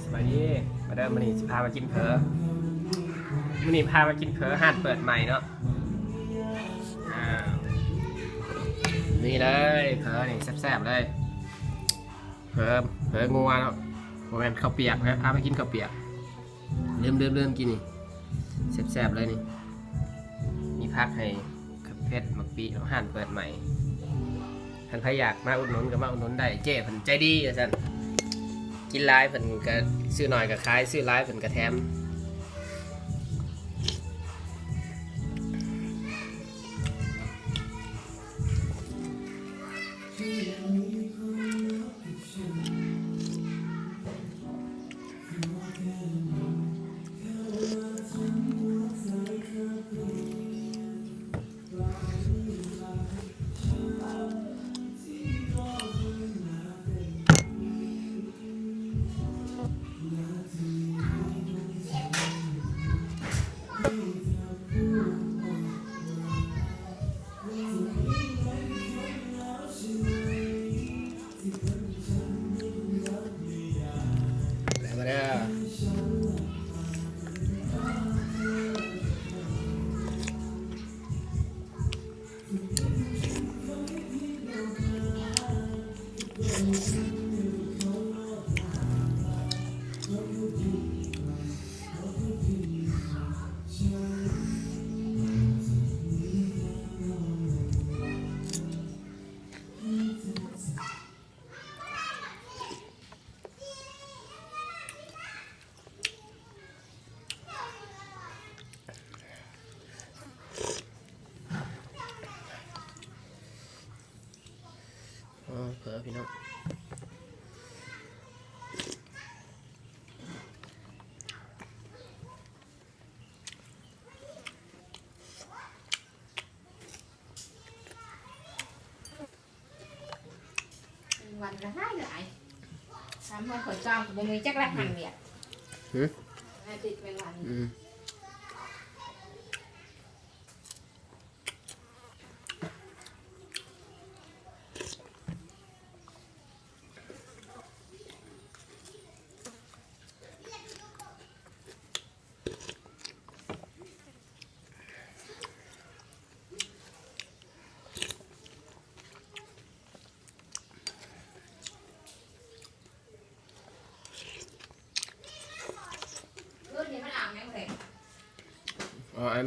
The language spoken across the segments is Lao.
ສະບາຍດີ ມາເດີ ມື້ນີ້ຊິພາມາກິນເຝີ ມື້ນີ້ພາມາກິນເຝີ ຮ້ານເປີດໃໝ່ເນາະ. ອ່າ ນີ້ເລີຍ ເຝີນີ້ແຊບໆເລີຍ ເຝີ ເຝີງົວເນາະ ບໍ່ແມ່ນເຂົ້າປຽກນະ ພາມາກິນເຂົ້າປຽກ ລືມໆໆ ກິນນີ້ ແຊບໆເລີຍນີ້ ມີຜັກໃຫ້ ເຜັດ ໝາກປີເນາະ ຮ້ານເປີດໃໝ່ ຄັນໃຜຢາກມາອຸດໜູນກໍມາອຸດໜູນໄດ້ ເຈ້ເພິ່ນໃຈດີວ່າຊັ້ນ ກິນຫຼາຍເພິ່ນກໍຊື້ໜ້ອຍກໍຂາຍ ຊື້ຫຼາຍເພິ່ນກໍແຖມ. ອໍ ເຜີ ພີ່ນ້ອງ. ແມງວັນກໍຫຼາຍຫຼາຍ ສາມມື້ຂ້ອຍຈ້ອງກໍບໍ່ມີຈັກລະຫັງວຽກ ຫື ອາທິດແມງວັນ ອືມ. ເອີ ອັນ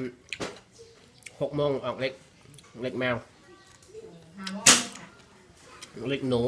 ຫົກໂມງອອກເລັກ ເລັກແມວ ເລັກໜູ.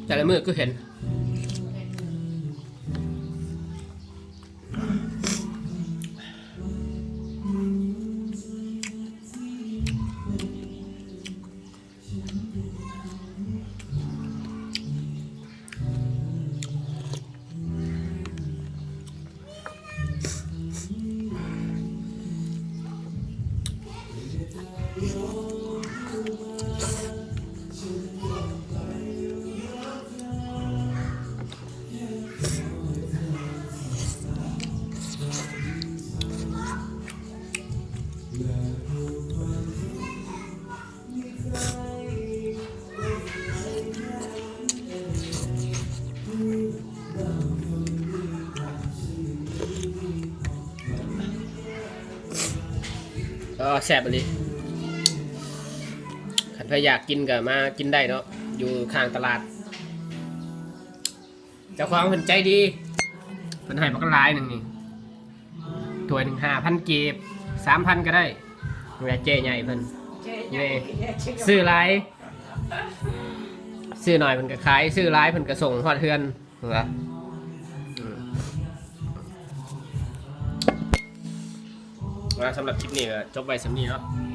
ແຕ່ລະມື້ຄືເຫັນ. ອໍ ແຊບອີ່ຫຼີ. ຄັນໃຜຢາກກິນກໍມາກິນໄດ້ເນາະ ຢູ່ຂ້າງຕະຫຼາດ. ເຈົ້າຂອງເພິ່ນໃຈດີ ເພິ່ນໃຫ້ບັກຫຼາຍໜຶ່ງນີ້ ຖ້ວຍໜຶ່ງຫ້າພັນກີບ ສາມພັນກໍໄດ້ ແລະເຈ້ໃຫຍ່ເພິ່ນ ນີ້ ຊື້ຫຼາຍ ຊື້ໜ້ອຍເພິ່ນກໍຂາຍ ຊື້ຫຼາຍເພິ່ນກໍສົ່ງຮອດເຮືອນ ເຫັນບໍ່? ອືມ ວ່າສຳລັບຄລິບນີ້ກໍຈົບໄວ້ສ່ຳນີ້ເນາະ.